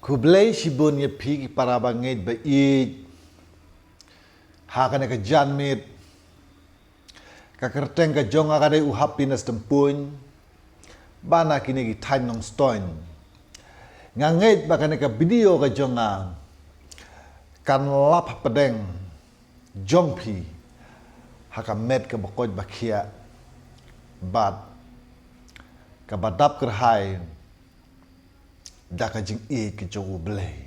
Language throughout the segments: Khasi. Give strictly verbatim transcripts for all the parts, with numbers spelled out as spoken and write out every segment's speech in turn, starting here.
Khublei shibun ïa phi ki para bangeit ba ïeit ha kane ka janmiet. Ka kyrteng ka jong nga ka dei u Happiness Tympuin, ba na kine ki thaiñ Nongstoiñ. Nga ngeit ba kane ka video ka jong nga kan lap hapdeng jong phi ha ka met kaba koit ba khiah bad kaba dap kyrhai da ka jingïeit ka jong U Blei.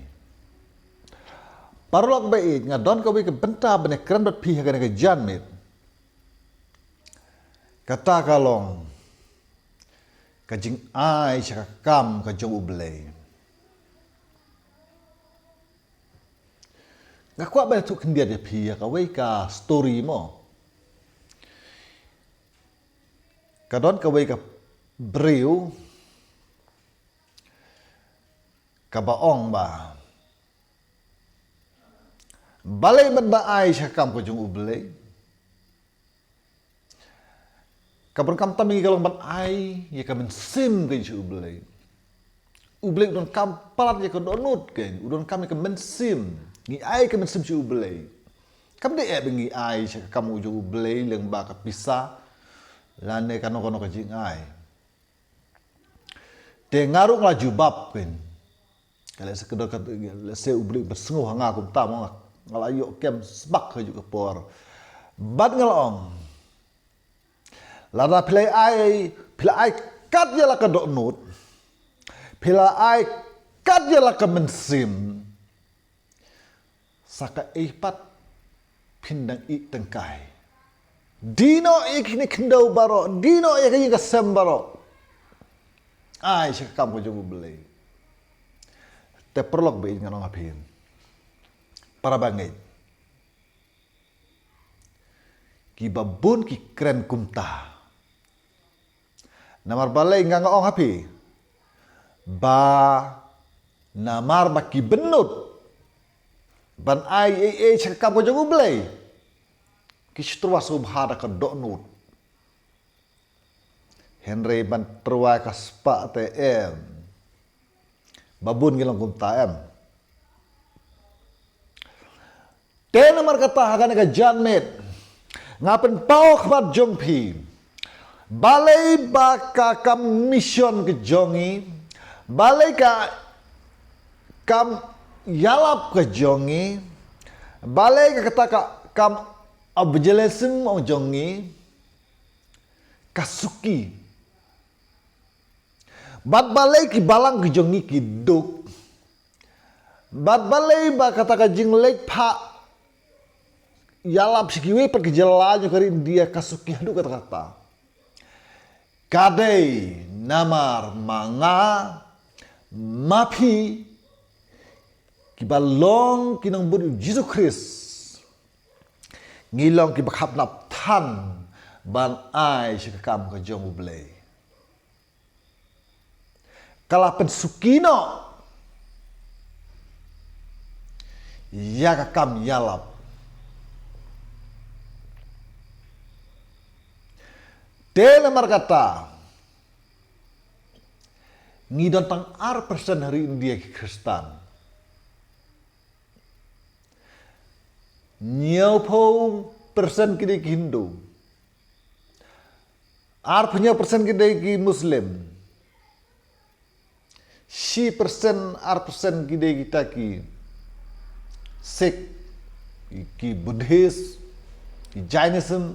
Paralok ba ïeit, nga don kawei ka bynta ban ïakren bad phi ha kane ka janmiet. Kata ka long ka jingai sha ka kam ka jong U Blei. Nga kwah ban ïathuh khyndiat ïa phi ïa kawei ka story mo. Ka don kawei ka briew kaba ong ba, balei ban da ai sha ka kam ka jong U Blei? Kaba donkam tam ngi ka long ban ai ïa ka mynsiem ka jong U Blei. U Blei u donkam palat ïa ka dohnud, kan, u donkam ïa ka mynsiem. Ngi ai ka mynsiem sha U Blei. Kam dei eh ba ngi ai sha ka kam ka jong U Blei lyngba ka pisa lane kano kano ka jingai. Te nga ruh nga la jubab, kan. Ka lehse ka dor ka, lehse U Blei u pynsngew ha nga kumta mo, nga la ïoh kem sbak ha kajuh ka por. Bad nga la ong, lada phi la ai, phi la ai kat ïa la ka dohnud, phi la ai kat ïa la ka mynsiem, sa kaei pat phin dang ïeh tyngkai. Dih noh ïa kine khyndew baroh, dih noh ïa ka ïing ka sem baroh. Ai sha ka kam ka jong U Blei. Te paralok ba ïeit, ngan ong ha phi, para bangeit, kiba bun ki kren kumta. Namar balei nga nga ong ha phi? Ba namar ba ki bynnud ban ai ei ei sha ka kam ka jong U Blei, ki shu tyrwa sngewbha da ka dohnud. Hynrei ban tyrwa ka spah te em. Ba bun ngi long kumta, em. Te namar kata ha kane ka janmiet nga pynpaw khmat jong phi. Balei ba ka kam mission ka jong ngi, balei ka kam ïalap ka jong ngi, balei ka kata ka kam evangelism ong jong ngi ka suki. Bad balei ki balang ki jong ngi ki duk. Bad balei ba kata ka jingleit phah ïalap sha kiwei pat ki jylla jong ka ri India ka suki haduh katta katta. Ka dei namar ma nga ma phi kiba long ki nongbud U Jisu Khrist, ngi long kiba khapnap than ban ai sha ka kam ka jong U Blei. Ka la pynsuki noh ïa ka kam ïalap. Te namar kata ngi don tang ar persen ha ri India ki Khristan. Hynñiewphew persen ki dei ki Hindu. Arphew hynñiew persen ki dei ki Muslim. Shi persen, ar persen ki dei kita ki Sikh, ki Buddhist, ki Jainism,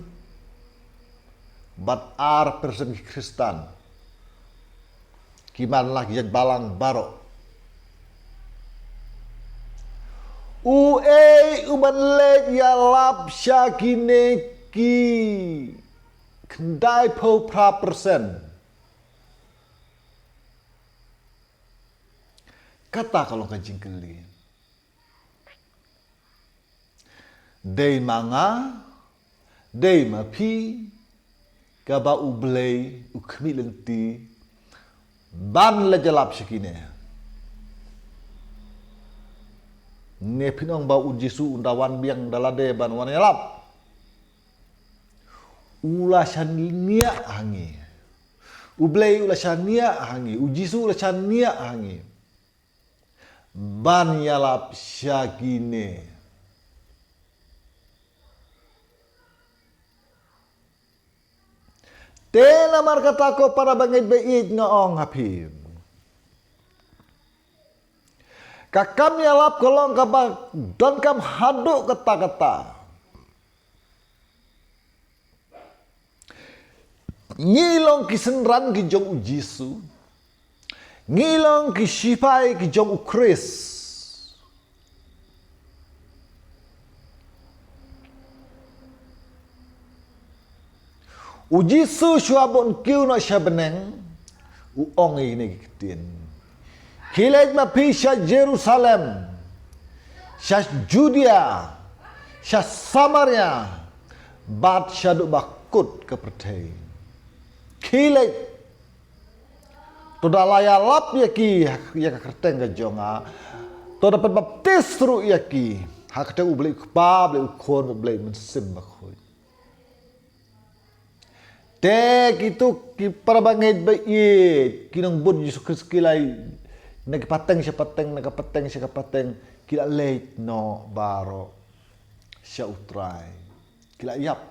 bad ar persen ki Khristan. Ki man la ki jait balang baroh. Uei u ban leit ïalap sha kine ki khyndaiphew phra persen? Kata ka long ka jingkylli. Dei ma nga, dei ma phi, kaba U Blei u khmih lynti ban leit ïalap sha kine? Ne phin ong ba U Jisu un da wan biang da lade ban wan ïalap? U la shaniah ha ngi. U Blei u la shaniah ha ngi. U Jisu u la shaniah ha ngi. ban ïalap sha kine. Te namar kata ko para bangeit ba ïeit nga ong ha phi, ka kam ïalap ka long kaba donkam haduh katta katta. Ngi long ki synran ki jong u Jisu. Ngi long ki sipai ki jong u Khrist. U Jisu shuwa ba un kiew noh sha bneng, u ong ïa kine ki ktien. Khie leit ma phi sha Jerusalem, sha Judia, sha Samaria, bad shaduh ba kut ka pyrthei. Khie leit. To da la ïalap ïa ki, ïa ka kyrteng ka jong nga. To da pynbaptis ruh ïa ki ha ka kyrteng U Blei U Kpa, Blei U Khun, Blei Mynsiem Bakhuid. Te kito ki para bangeit ba ïeit, ki nongbud Jisu Khrist ki la, na ki pateng sha pateng, na ka pateng sha ka pateng, ki la leit noh baroh sha U Trai. Ki la ïap.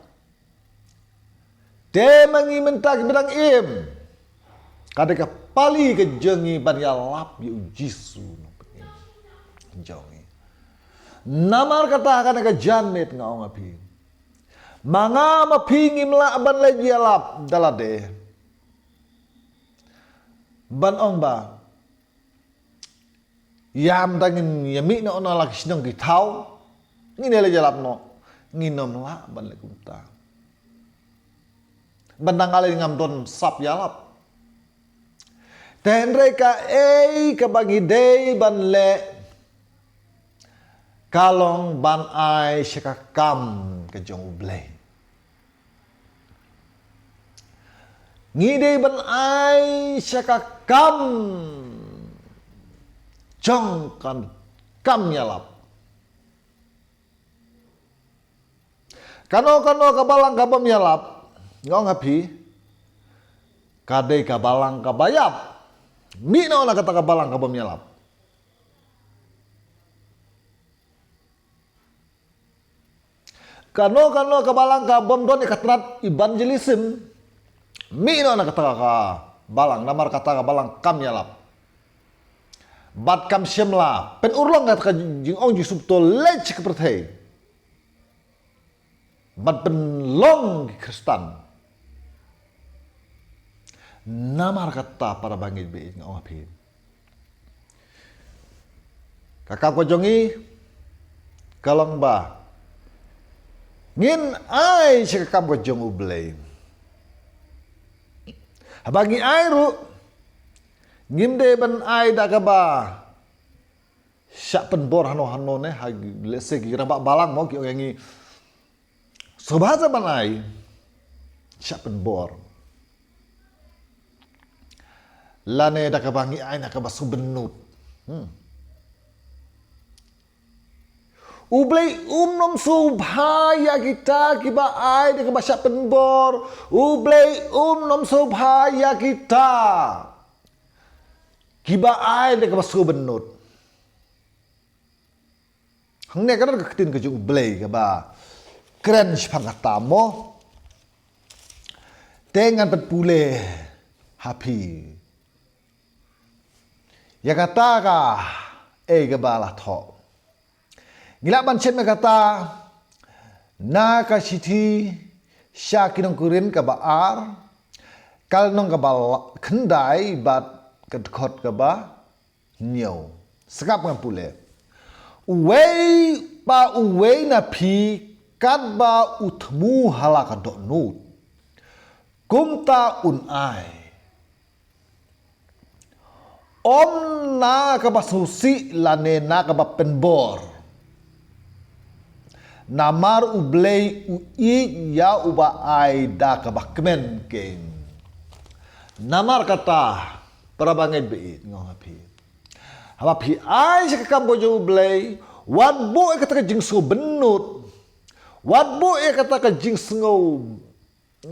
Te ma ngi mynta kiba dang im, ka dei ka pali ka jong ngi ban ïalap ïa u Jisu Nongpynim jong ngi. Namar kata kane ka janmiet nga ong ha phi, ma nga ma phi ngim lah ban leit ïalap da lade. Ban ong ba ïa mynta ngin ïa mih noh na la ki shnong ki thaw, ngin ïa leit ïalap noh, ngin ym lah ban leh kumta. Ban dang ale ngam don sap ïalap. Te hynrei kaei kaba ngi dei ban leh, ka long ban ai sha ka kam ka jong U Blei. Ngi dei ban ai sha ka kam jong ka kam ïalap. Kano kano ka balang kabym ïalap, nga ong ha phi, ka dei ka balang kaba ïap. Mih noh na kata ka balang kabym ïalap. Kano kano ka balang kabym don ïa ka tnat evangelism, mih noh na kata ka balang, namar kata ka balang kam ïalap. Bad kam shym la pynurlong kata ka jingong Jisu, to leit sha ka pyrthei ban pynlong ki Khristan. Namar kata para bangeit ba ïeit nga ong ha phi, ka kam ka jong ngi ka long ba ngin ai sha ka kam ka jong U Blei. Haba ngi ai ruh, ngim dei ban ai da kaba shah pynbor hano hano ne, ha, let's say ki rangbah balang mo, ki ong ïa ngi, sngewbha sa ban ai shah pynbor. Lane da kaba ngi ai na kaba sngewbynnud. Hmm. U Blei um nym sngewbha ïa kita kiba ai da kaba shah pynbor. U Blei um nym sngewbha ïa kita kiba ai da kaba sngewbynnud. Hangne ka don ka ktien ka jong U Blei kaba kren shaphang kata mo. Te ngan pynpule ha phi ïa kata kaei kaba la thoh. Ngi lah ban shem ïa kata na ka shithi sha ki nong Korinth kaba ar, ka lynnong kaba khyndai bad ka dkhot kaba hynñiew. Sngap ngan pule. Uwei pa uwei na phi katba u thmu ha la ka dohnud, kumta un ai. Ym na kaba sngewsih lane na kaba pynbor. Namar U Blei u ïeit ïa uba ai da kaba kmen kein. Namar kata, para bangeit ba ïeit, nga ong ha phi, haba phi ai sha ka kam ka jong U Blei, wat buh ïa kata ka jingsngewbynnud. Wat buh ïa kata ka jingsngew,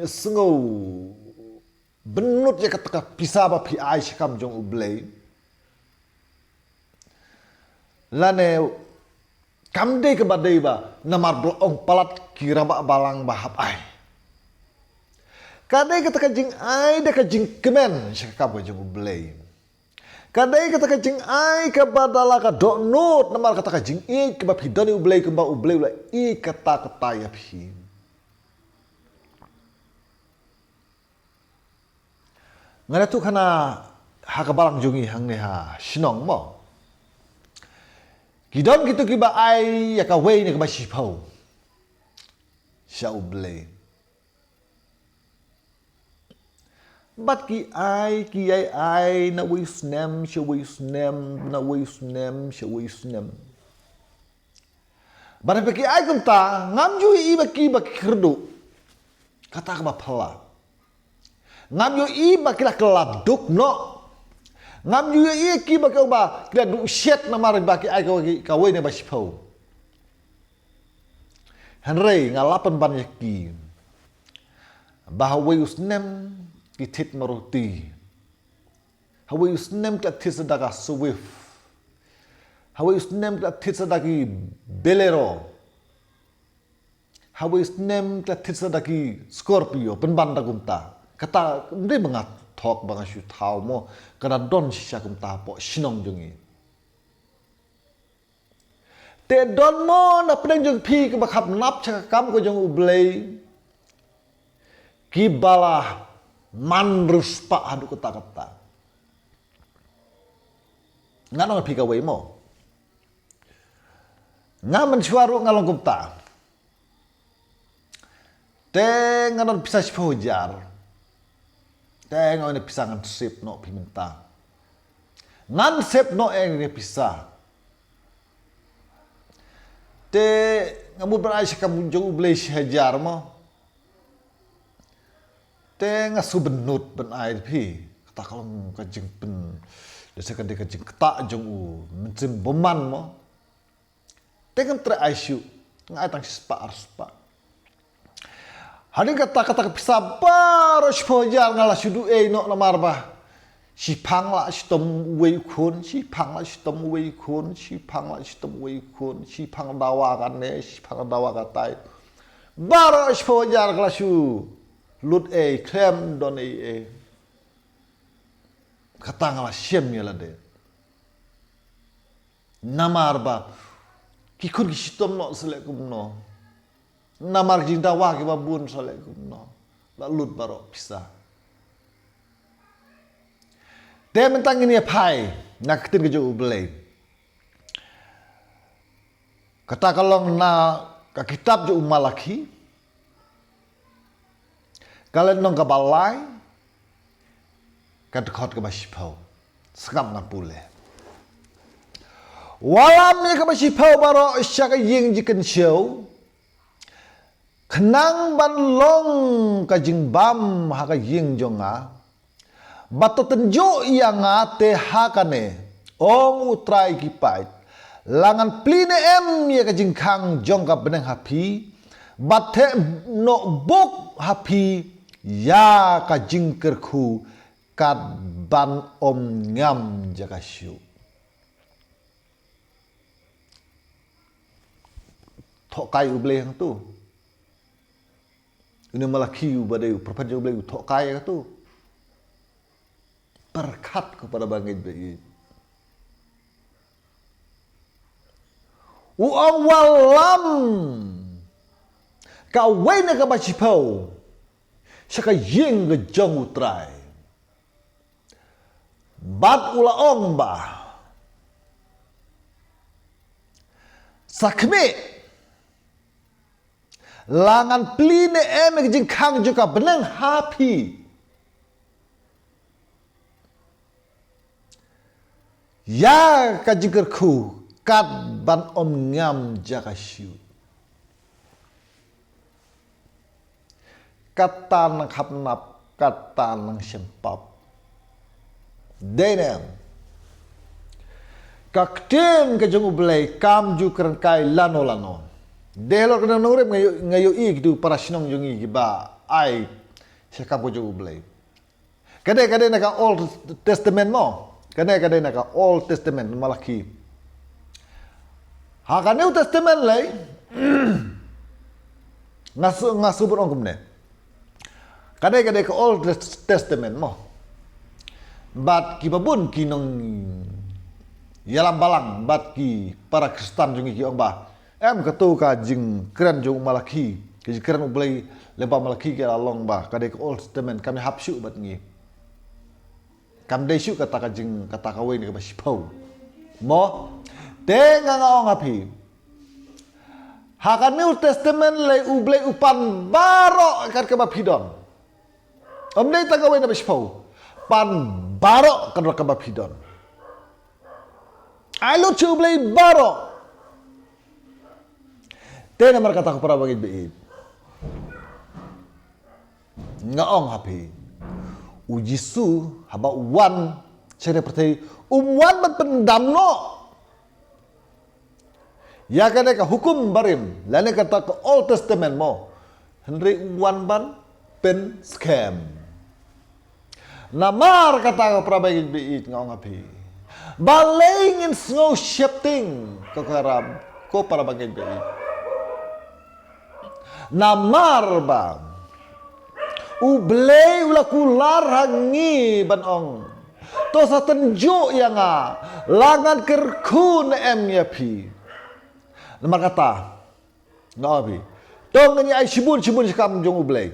sngew bynnud ïa kata ka pisa ba phi ai sha ka kam jong U Blei. Lane kam dei kaba dei ba namar ba la ong palat ki rangbah balang ba hap ai. Ka dei kata ka jingai da ka jingkmen sha ka kam ka jong U Blei. Ka dei kata ka jingai kaba da la ka dohnud namar kata ka jingïeit kaba phi don ïa U Blei kumba U Blei u la ïeit katta katta ïa phi. Nga la tuh khana ha ka balang jong ngi hangne ha shnong mo. Ki don kito kiba ai ïa kawei ne kaba shiphew sha U Blei. Bad ki ai, ki ai ai na wei u snem sha wei u snem, na wei u snem sha wei u snem. Bad haba ki ai kumta ngam ju ïohi ba ki ba ki kyrduh. Kata kaba phylla. Ngam ju ïohi ba ki la kylla duk noh. Ngam ju ïohi ki ba ki ong ba ki la duh shet namar ba ki ai kawei, kawei ne ba shiphew. Hynrei nga la pynban ïa ki ba ha wei u snem ki thied Maruti. Ha wei u snem ki la thied sa da ka Swift. Ha wei u snem ki la thied sa da ki Bolero. Ha wei u snem ki la thied sa da ki Scorpio, pynban da kumta. Kata ym dei ba nga thok ba nga shu thaw mo, ka da don shisha kumta hapoh shnong jong ngi. Te don mo na pdeng jong phi kiba khapnap sha ka kam ka jong U Blei, kiba la man riewspah haduh katta katta. Ngan ong ïa phi kawei mo. Nga mynshuwa ruh nga long kumta. Te nga don pisa shiphew hajar. Te nga ong ïa pisa ngan save noh phi mynta. Ngan save noh ïa pisa. Te nga mut ban ai sha ka kam jong U Blei shi hajar mo. Te nga shu bynnud ban ai phi. Kata ka long ka jingpyn, da sa ka dei ka jingktah jong u mynsiem bymman mo. Te ngan treh ai shuh, nga ai tang shispah arspah. Hadien kata, kata ka pisa baroh shiphew hajar nga la shu duh ei noh namar ba shiphang la shitom uwei u khun, shiphang la shitom uwei u khun, shiphang la shitom uwei u khun, shiphang dawa kane, shiphang dawa katai. Baroh shiphew hajar ka la shu lut ei, khlem don ei ei. Kata nga la shem ïa lade. Namar ba ki khun ki shitom noh sa leh kumno. Namar ki jingdawa kiba bun sa leh kumno. La lut baroh pisa. Te mynta ngin ïa phai na ka ktien ka jong U Blei. Kata ka long na ka kitab jong u Malakhi. Ka lynnong kaba lai, ka dkhot kaba shiphew. Sngap ngan pule. Wallam ïa kaba shiphew baroh sha ka ïing jingkynshew, khnang ban long ka jingbam ha ka ïing jong nga. Bad to tynjuh ïa nga te ha kane, ong U Trai ki paid, la ngan plie ne em ïa ka jingkhang jong ka bneng ha phi, bad theh noh buk ha phi ïa ka jingkyrkhu, kat ban ym ngam jaka shuh. Thoh kai U Blei hangtu. Une u Malakhi uba dei u prophet jong U Blei u thoh kai ïa katu. Pyrkhat ko para bangeit ba ïeit. U ong wallam kawei na kaba shiphew sha ka ïing ka jong U Trai. Bad u la ong ba, sa khmih, la ngan plie ne em ïa ka jingkhang jong ka bneng ha phi ïa ka jingkyrkhu, kat ban ym ngam jaka shuh. Kata nang khapnap, kata nang shem pap. Dei ne em? Ka ktien ka jong U Blei kam ju kren kai lano lano. Dei halor ka nongrim nga ïoh, nga ïohi kitu para shnong jong ngi kiba ai sha ka kam ka jong U Blei. Ka dei, ka dei na ka Old Testament mo. Ka dei, ka dei na ka Old Testament, Malakhi. Ha ka New Testament lei, nga su, nga subut ong kumne. Ka dei, ka dei ka Old Test-, Testament mo. Bad ki babun ki nongïalam balang, bad ki para Khristan jong ngi ki ong ba, em, kato ka jingkren jong u Malakhi, ka jingkren u Blei lyngba u Malakhi ka la long ba ka dei ka Old Testament, kam hap shuh bad ngi. Kam dei shuh kata ka jing, kata kawei na kaba shiphew. Mo, te nga, nga ong ha phi, ha ka New Testament lei u Blei u pan baroh kat kaba phi don. Ym dei tang kawei na ba shiphew. Pan baroh kat kaba phi don. Ai lut sha u Blei baroh. Te namar kata ko para bangeit baieit, nga ong ha phi, u Jisu haba u wan sha ka pyrthei, um wan ban pyndam noh ïa kane ka hukum barim, lane kata ka Old Testament mo. Hynrei u wan ban pynskhem. Namar kata ko para bangeit baieit, nga ong ha phi, balei ngin sngew sheptieng, ko para, ko para bangeit baieit. Namar ba u Blei u la kular ha ngi ban ong, to sa tynjuh ïa nga, la ngan kyrkhu ne em ïa phi. Namar kata, nga ong ha phi, to ngin ïa ai shibun shibun shi kam jong u Blei.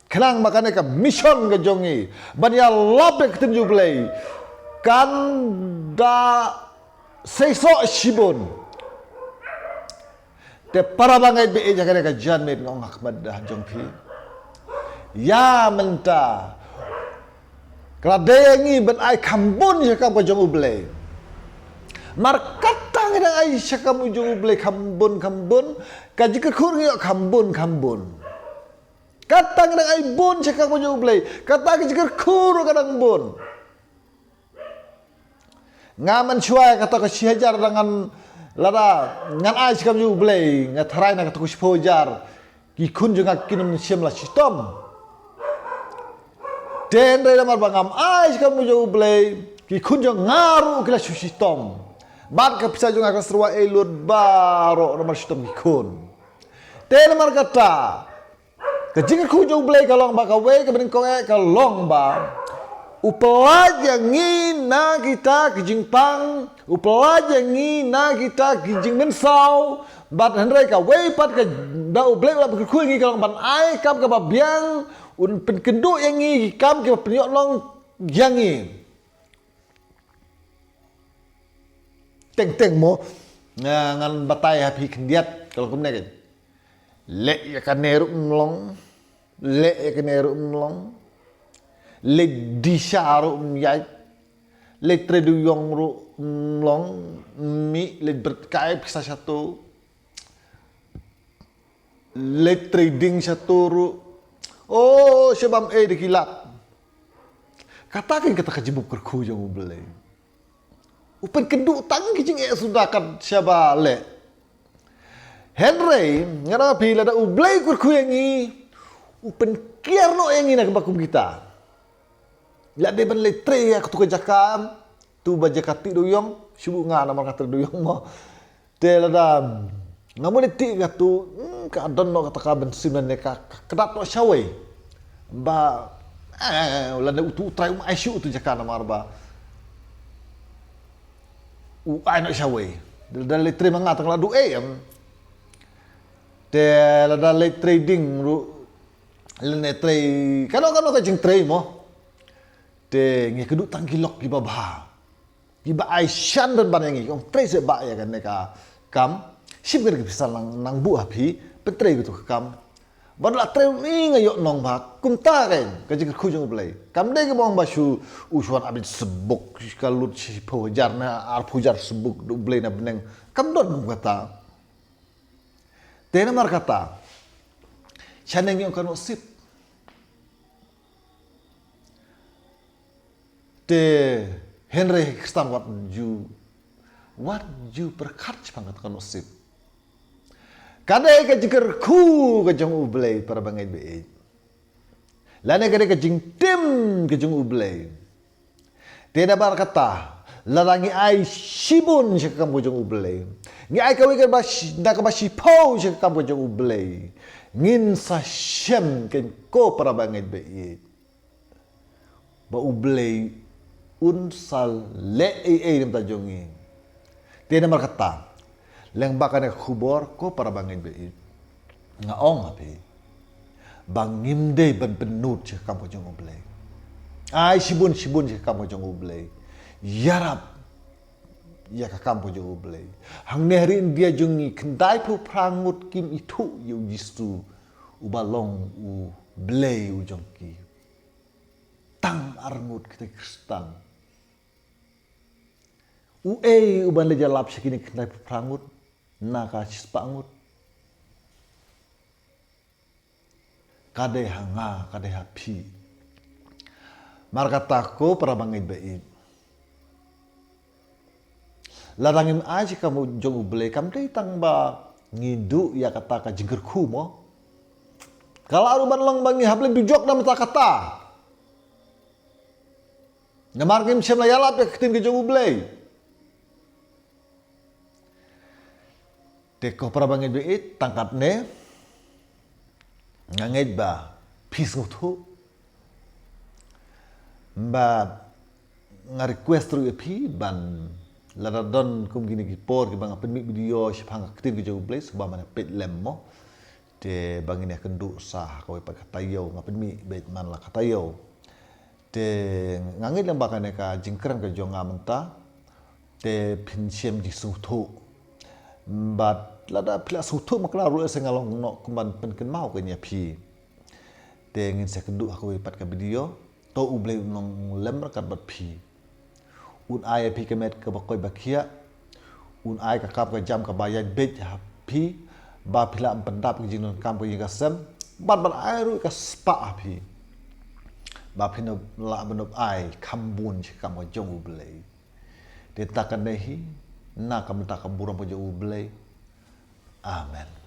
Khnang ba kane ka mission ka jong ngi ban ïalap ïa ka ktien jong u Blei kan da seisoh shibun. Te para bangeit baieit, ïa kane ka janmiet nga ong ha khmat da jong phi, ïa mynta ka la dei ïa ngi ban ai kham bun sha ka kam ka jong u Blei. Mar kata ngi dang ai sha ka kam jong u Blei kham bun kham bun, ka jingkyrkhu ngi ïoh kham bun kham bun. Kata ngi dang ai bun sha ka kam jong u Blei, kata ka jingkyrkhu ruh ka dang bun. Nga mynshuwa kata ka shi hajar da ngan, lada ngan ai sha ka kam jong u Blei, nga tharai na kata ka shiphew hajar ki khun jong nga kin ym shym la shitom. Te hynrei namar ba ngam ai sha ka kam jong u Blei, ki khun jong nga ruh ki la shu shitom. Bad ka pisa jong nga ka syrwa ei lut baroh namar shitom ki khun. Te namar kata, ka jingkyrkhu jong u Blei ka long ba kawei ka bneng kong eh ka long ba u pyllait ïa ngi na kita ki jingpang, u pyllait ïa ngi na kita ki jingmynsaw. Bad hynrei kawei pat ka, ba u Blei u la pynkyrkhu ïa ngi ka long ban ai kam kaba biang, un pynkynduh ïa ngi ki kam kiba pynïoh long ïa ngi. Teng teng mo, nga, ngan batai ha phi khyndiat ka long kumne kein. Leh ïa kane ruh ym long, leh ïa kane ruh ym long, leit dih sha ruh ym ïaid, leit trei dewïong ruh ym long, mih leit bret kai pisa shato, leit trei ding shato ruh, oh, sha bam ei da ki lad. Kata kein kata ka jingbuh kyrkhu jong u Blei. U pynkynduh tang ki jingeh suda kat shaba leh. Hynrei nga ong ha phi, lada u Blei u kyrkhu ïa ngi, u pynkiar noh ïa ngi na kaba kum kita. Lada ban leit trei ïa katu ka jaka, tu ba jaka tih dewïong, shu buh nga namar nga trei dewïong mo. Te lada nga mut leit tih katu, hmm, ka don noh kata ka mynsiem lane ka, ka kdad noh shawei. Ba, eh, lada utu u trai um ai shuh utu jaka namar ba u ai noh shawei. Lada leit trei ma nga tang la duh ei em. Te lada leit trei ding ruh, lane trei kano kano ka jingtrei mo. Te ngi kynduh tang ki lok kiba bha, kiba ai shan don ban ïa ngi, ong trei seh bah ïa kane ka kam. Shim kane ka pisa nang, nang buh ha phi, pyntrei katu ka kam. Bad la trei, ym nga ïoh nong bha. Kumta kein ka jingkyrkhu jong u Blei. Kam dei kaba ong ba shu, u shu wan update sbuk, ka lut shiphew hajar ne arphew hajar sbuk da u Blei na bneng. Kam don kum kata. Te namar kata, shane ngi ong ka nusip. Te hynrei Khristan wat ju, wat ju pyrkhat shaphang kata ka nusip. Ka dei ka jingkyrkhu ka jong u Blei, para bangeit baieit. Lane ka dei ka jingtim ka jong u Blei. Te namar kata, Lada ngi ai shibun sha ka kam ka jong U Blei, ngi ai kawei kaba shi, da kaba shiphew sha ka kam ka jong U Blei, ngin sa shem, ko para bangeit ba ïeit, ba U Blei un sa leh ei ei na ka bynta jong ngi. Te namar kata, lyngba kane ka khubor, ko para bangeit ba ïeit, nga ong ha phi ba ngim dei ban pynnud sha ka kam ka jong U Blei. Ai shibun shibun sha ka kam ka jong U Blei. Ïarap ïa ka kam ka jong U Blei. Hangne ha ri India jong ngi, khyndaiphew phra ngut kim ithuh ïa U Jisu uba long U Blei u jong ki. Tang ar ngut kita ki Khristan. Uei uban leit ïalap sha kine khyndaiphew phra ngut na ka shispah ngut? Ka dei ha nga, ka dei ha phi. Namar kata, ko para bangeit ba ïeit, lada ngim ai sha ka kam jong U Blei, kam dei tang ba ngi duh ïa kata ka jingkyrkhu mo. Ka lah ruh ban long ba ngi hap leit dujok namar kata. Namar ngim shym la ïalap ïa ka ktien ka jong U Blei. Te ko para bangeit ba ïeit, tang katne nga ngeit ba phi sngewthuh. Bad nga request ruh ïa phi ban, lada don kum kine ki por kiba nga pynmih video shaphang ka ktien ka jong U Blei, sngewbha ban peit lem mo. Te ba ngin ïakynduh sa ha kawei pat ka taïew, nga pynmih beit man la ka taïew. Te nga ngeit lyngba kane ka jingkren ka jong nga mynta, te phin shem jingsngewthuh. Bad lada phi la sngewthuh, ma kane ruh sa nga long noh kumban pynkynmaw kane ïa phi. Te ngin sa ïakynduh ha kawei pat ka video. To U Blei un long lem ryngkat bad phi. Un ai ïa phi ka met kaba koit ba khiah. Un ai ka kam ka jam kaba ïaid beit ha phi, ba phi lah ban pyndap ka jingdonkam ka ïing ka sem. Bad ban ai ruh ka spah ha phi, ba phin lah ban ïoh ai kham bun sha ka kam ka jong U Blei. Te tang katne hi, na ka bynta ka burom ka jong U Blei. Amen.